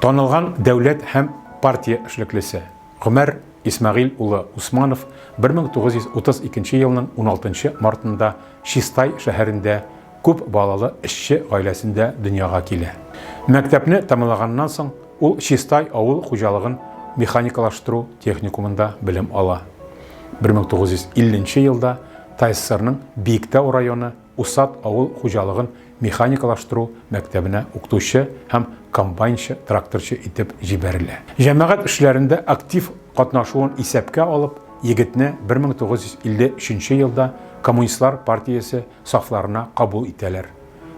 Танылган дәүләт һәм партия эшлеклесе Гомәр Исмәгыйль улы Усманов 1932 елның 16 мартында Чистай шәһәрендә күп балалы эшче гаиләсендә дөньяга килә. Мәктәпне тәмамлаганнан соң ул Чистай авыл хуҗалыгын механикалаштыру техникумында белем ала. 1950 елда ТАССРның Биектау районы Усад авыл хуҗалыгын механикалаштыру мәктәбенә укытучы һәм комбайнчы-тракторчы итеп җибәрелә. Җәмәгать эшләрендә актив катнашуын исәпкә алып, егетне 1953 елда Коммунистлар партиясе сафларына кабул итәләр.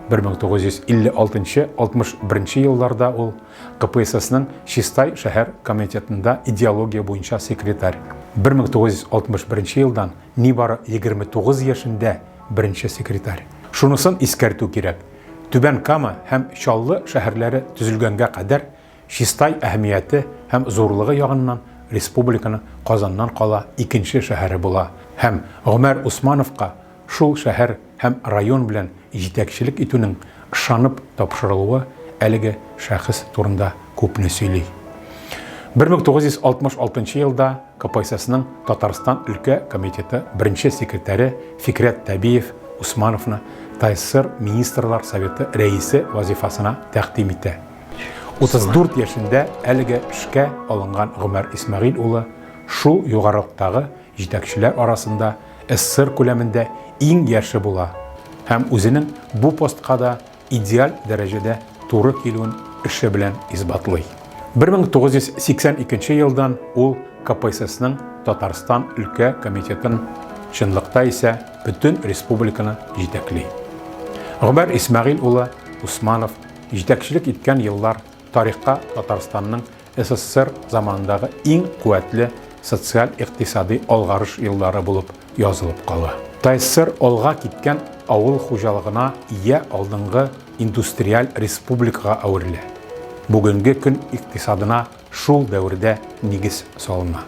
1956-61 елларда ул КПССның Чистай шәһәр комитетында идеология буенча секретарь. 1961 елдан нибары 29 яшендә беренче секретарь. Шунысын искәртү кирәк, Түбән Кама һәм Чаллы шәһәрләре төзелгәнгә кадәр Чистай әһәмияте һәм зурлыгы ягыннан республиканың Казаннан кала икенче шәһәре була һәм Гомәр Усмановка шул шәһәр һәм район белән җитәкчелек итүнең ышанып тапшырылуы әлеге шәхес турында күпне сөйли. 1966 елда КПССның Татарстан өлкә комитеты беренче секретаре Фикрәт Тәбиев Усмановны ТАССР Министрлар Советы рәисе вазифасына тәкъдим итә. 34 яшендә әлеге эшкә алынган Гомәр Исмәгыйль улы шул югарылыктагы җитәкчеләр арасында СССР күләмендә иң яше була һәм үзенең бу постка да идеаль дәрәҗәдә туры килүен эше белән исбатлый. 1982 елдан ул КПССның Татарстан өлкә комитетын, чынлыкта исә бөтен республиканы җитәкли. Гомәр Исмәгыйль улы Усманов җитәкчелек иткән еллар тарихка Татарстанның СССР заманындагы иң куәтле социаль-икътисади алгарыш еллары булып язылып кала. ТАССР алга киткән авыл хуҗалыгына ия алдынгы индустриаль республикага әверелә. Бүгенге көн икътисадына шул дәвердә нигез салына.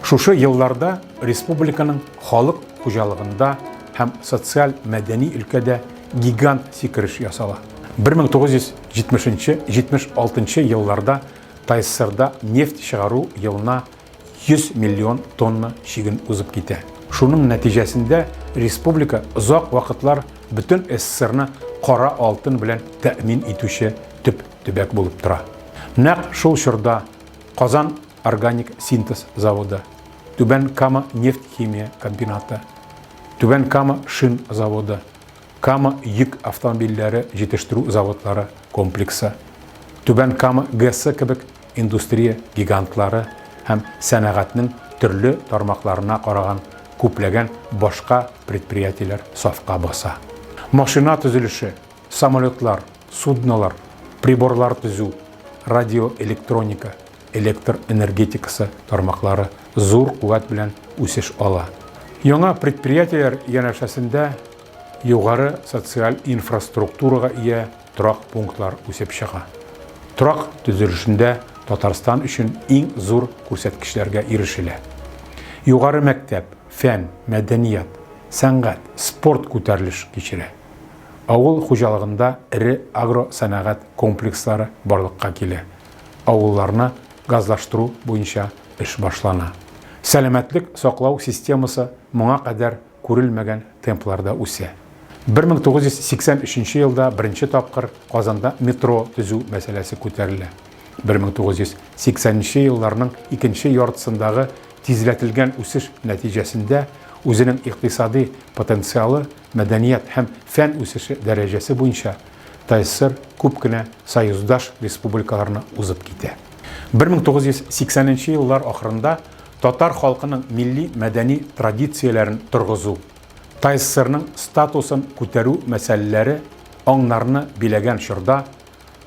Шушы елларда республиканың халык хуҗалыгында һәм социаль-мәдәни өлкәдә гигант сикереш ясала. 1970-76 елларда ТАССРда нефть чыгару елына 100 миллион тонна чиген узып китә. Шуның нәтиҗәсендә республика озак вакытлар бөтен СССРны кара алтын белән тәэмин итүче төп төбәк булып тора. Нәкъ шул чорда Казан органик синтез заводы, Түбән Кама нефть-химия комбинаты, Түбән Кама шин заводы, Кама йөк автомобильләре җитештерү заводлары комплексы, Түбән Кама ГЭСы кебек индустрия гигантлары һәм сәнәгатьнең төрле тармакларына караган күпләгән башка предприятиеләр сафка баса. Машина төзелеше, самолетлар, суднолар, приборлар төзү, радиоэлектроника, электр энергетикасы тармаклары зур куәт белән үсеш ала. Яңа предприятиеләр янәшәсендә югары социаль инфраструктурага ия торак пунктлар үсеп чыга. Торак төзелешендә Татарстан өчен иң зур күрсәткечләргә ирешелә. Югары мәктәп, фән, мәдәният, сәнгать, спорт күтәрелеш кичерә. Авыл хуҗалыгында эре агросәнәгать комплекслары барлыкка килә. Авылларны газлаштыру буенча эш башлана. Сәламәтлек саклау системасы моңа кадәр күрелмәгән темпларда үсә. 1983 елда беренче тапкыр Казанда метро төзү мәсьәләсе күтәрелә. 1980 елларның икенче яртысындагы тизләтелгән үсеш нәтиҗәсендә үзенең икътисади потенциалы, мәдәният һәм фән үсеше дәрәҗәсе буенча ТАССР күп кенә союздаш республикаларны узып китә. 1980 еллар ахырында татар халкының милли-мәдәни традицияләрен торгызу, ТАССРның статусын күтәрү мәсьәләләре аңнарны биләгән чорда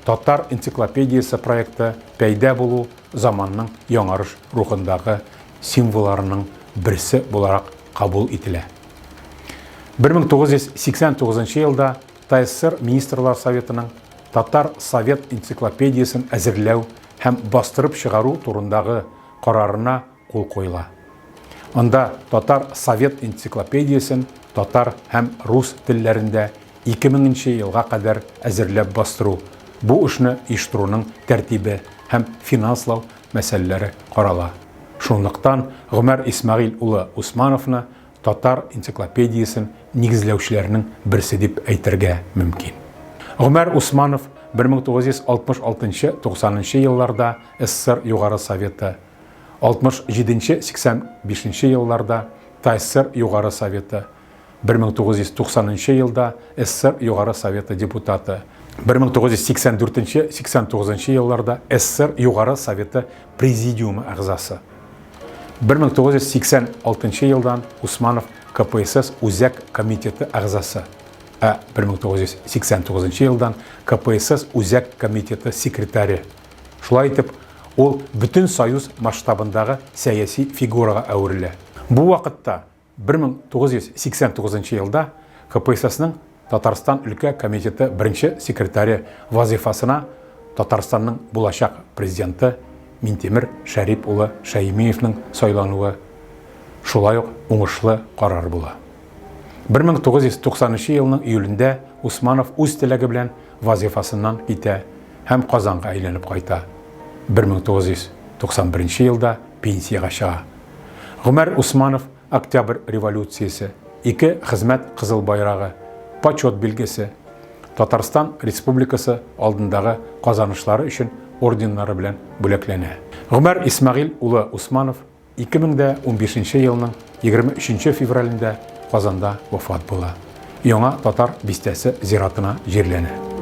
Татар энциклопедиясе проекты пәйда булу заманның яңарыш рухындагы символларының берсе буларак кабул ителә. 1989 елда ТАССР Министрлар Советының Татар совет энциклопедиясен әзерләү һәм бастырып чыгару турындагы карарына кул куела. Анда Татар совет энциклопедиясен татар һәм рус телләрендә 2000 нче елга кадәр әзерләп бастыру, Бу эшне оештыруның тәртибе һәм финанслау мәсьәләләре карала. Шунлыктан Гомәр Исмәгыйль улы Усмановны татар энциклопедиясен нигезләүчеләрнең берсе дип әйтергә мөмкин. Гомәр Усманов 1966-90 нчы елларда СССР Югары Советы, 67 нче-85 нче елларда ТАССР Югары Советы, 1990 нчы елда СССР Югары Советы депутаты, 1984 нче-89 нчы елларда СССР Югары Советы Президиумы әгъзасы. 1986 елдан Усманов КПСС Үзәк комитеты әгъзасы, ә 1989 елдан КПСС Үзәк комитеты секретаре. Шулай итеп, ул бөтен союз масштабындагы сәяси фигурага әверелә. Бу вакытта 1989 елда КПССның Татарстан өлкә комитеты беренче секретаре вазыйфасына Татарстанның булачак президенты Минтимер Шәрип улы Шәймиевның сайлануы шулай ук уңышлы карар була. 1990 елның июлендә Усманов үз теләге белән вазыйфасыннан китә һәм Казанга әйләнеп кайта. 1991 елда пенсиягә чыга. Гомәр Усманов Октябрь революциясе, ике Хезмәт Кызыл Байрагы, Почет билгесе, Татарстан Республикасы алдындагы казанышлары өчен орденнары белән бүләкләнә. Гомәр Исмәгыйль улы Усманов 2015 нче елның 23 нче февралендә Казанда вафат була. Яңа Татар бистәсе зиратына җирләнә.